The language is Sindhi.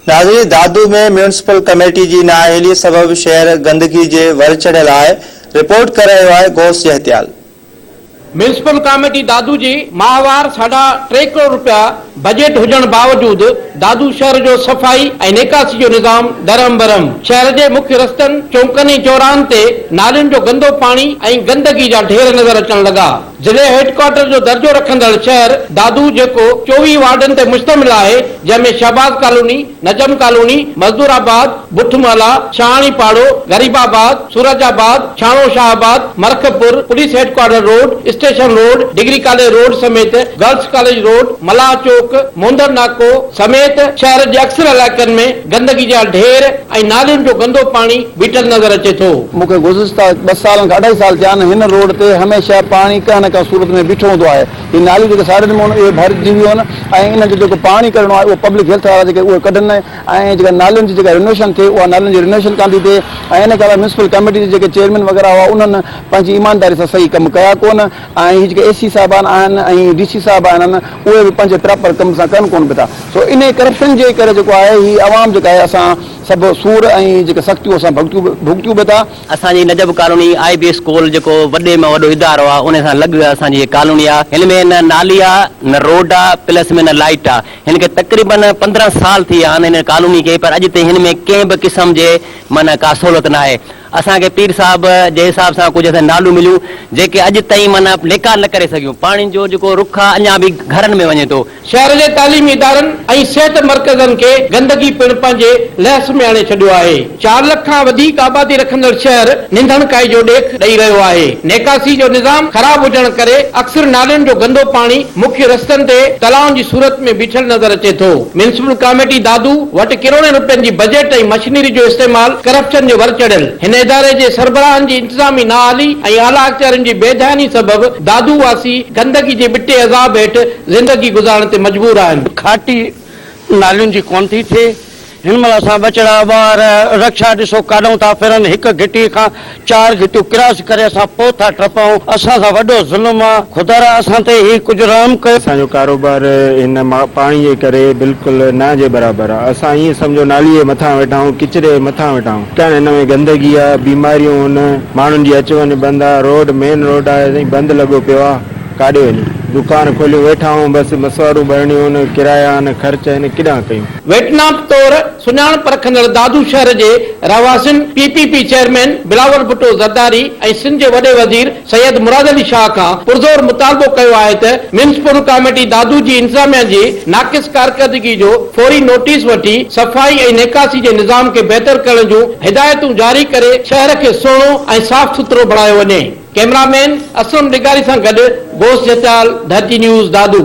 ناظرين دادو ۾ ميونسپل ڪميٽي جي نااهلي سبب شهر گندگي جي ور چڙهيل آهي، رپورٽ ڪري رهيو آهي غوث جهتيال. ميونسپل ڪاميٽي دادو جي ماهوار ساڍا ٽي ڪروڙ رپيا بجيٽ هجڻ باوجود دادو شهر جو صفائي ۽ نيڪاسي جو نظام درهم برهم، شهر جي مکيه رستن، چونڪن ۽ چوراهن تي نالين جو گندو پاڻي ۽ گندگي جا ڍير نظر اچڻ لڳا. ضلعي هيڊ ڪوارٽر جو درجو رکندڙ شهر دادو جيڪو 24 وارڊن تي مشتمل آهي جنهن ۾ Shahbaz colony, Najam colony, Mazdoorabad, Bhith Mohalla, Shahani Paro, Gharibabad, Surajabad, Chhano Shahabad, Markhpur, police head quarter road, station road, degree college road سميت گرلس ڪاليج روڊ، ملاح چوڪ، موندر ناڪو سميت شهر جي اڪثر علائقن ۾ گندگي جا ڍير ۽ نالين جو گندو پاڻي بيٺل نظر اچي ٿو. مون کي گذشته ٻه سالن کان اڍائي سال ٿيا آهن هن روڊ تي هميشه پاڻي ڪنهن نه ڪنهن صورت ۾ بيٺو هوندو آهي. هي ناليون جيڪي ساڙين ۾ آهن اهي ڀرجي ويون آهن ۽ انهن جو جيڪو پاڻي ڪڍڻو آهي اهو پبلڪ هيلٿ وارا جيڪي اهي ڪڍن ۽ جيڪا نالين جي جيڪا رينوويشن ٿئي اها نالين جي رينوويشن ڪانه ٿي ٿئي ۽ ان کان علاوه ميونسپل ڪميٽي جي جيڪي چيئرمين وغيره هئا انهن پنهنجي ايمانداري سان صحيح ڪم ڪيا ڪونه ۽ هي جيڪي اي سي صاحبان آهن ۽ ڊي سي صاحب آهن اهي به پنهنجي پراپر ڪم سان ڪن ڪونه پيا ٿا سو انهي ڪرپشن جي ڪري جيڪو آهي هي عوام جيڪا آهي اسان سڀ سور ۽ جيڪي سختيون اسان ڀڳتيون به ٿا. اسان جي Najab colony I B school جيڪو وڏي ۾ وڏو ادارو آ ان سان لڳ اسان جي ڪالوني آ هن ۾ نه نالي آ نه روڊ آ پلس ۾ نه لائيٽ آ هن کي تقريبن 15 سال ٿي ويا آهن هن ڪالوني کي پر اڄ تائين هن ۾ ڪنهن به قسم جي معنيٰ ڪا سهولت ناهي اسان کي پير صاحب جي حساب سان ڪجهه اسان ناليون مليون جيڪي اڄ تائين معنيٰ نيڪال نه ڪري سگهيون پاڻي جو جيڪو رخ آ اڃا به گهرن ۾ وڃي ٿو. شهر جي تعليمي ادارن ۽ صحت مرڪزن کي گندگي پڻ پنهنجي لهس ۾ آڻي ڇڏيو آهي. چار لک کان وڌيڪ آبادي رکندڙ شهر ننڌڻڪائي جو ڏيک ڏئي رهيو آهي. نيڪاسي جو نظام خراب هجڻ ڪري اڪثر نالين جو گندو پاڻي مکيه رستن تي تلائن جي صورت ۾ بيٺل نظر اچي ٿو. ميونسپل ڪاميٽي دادو وٽ ڪروڙين روپين جي بجيٽ ۽ مشنري جو استعمال ڪرپشن جي ور چڙهيل هن اداري جي سربراهن جي انتظامي نااهلي ۽ اعليٰ اختيارين جي بي ڌياني سبب دادو واسي گندگي جي ٻٽي عذاب هيٺ زندگي گذارڻ تي مجبور آهن. کاٽي نالين جي ڪونه ٿي ٿئي. هن مهل اسان ٻچڙا ٻار رڪشا ڏسو ڪاڏئون ٿا ڦرن. هڪ گهٽي کان چار گهٽيون ڪراس ڪري اسان پوء ٿا ٽپون. اسان سان وڏو ظلم آ. خدارا اسان تي هي ڪجهه رحم ڪيو. اسان جو ڪاروبار هن پاڻي جي ڪري بلڪل نه جي برابر آ. اسان ائين سمجهو نالي جي مٿان ويٺا آهيون ڪچري جي مٿان ويٺا آهيون. ڪن هن ۾ گندگي آ بيماريون هن ماڻهن جي اچ وڃ بند آ روڊ مين روڊ آهي سائين بند لڳو پيو آ. ڪاڏي وڃون. دڪان کوليون ويٺا آهيون بس مسواڙون ڀرڻيون آهن، ڪرايا آهن، خرچ آهن، ڪيڏانهن ڪيون. ويٽنام طور سڃاڻپ رکندڙ دادو شهر جي رهواسين P P P chairman Bilawal Bhutto Zardari ۽ Sindh جي وڏي وزير سيد مراد علي شاهه کان پرزور مطالبو ڪيو آهي ته ميونسپل ڪاميٽي دادو جي انتظاميا جي ناقص ڪارڪردگي جو فوري نوٽيس وٺي صفائي ۽ نيڪاسي جي نظام کي بهتر ڪرڻ جون هدايتون جاري ڪري شهر کي سهڻو ۽ صاف سٿرو بڻايو وڃي. ڪئميرا مين اسلم لغاري سان گڏ غوث جتيال، ڌرتي نيوز، دادو.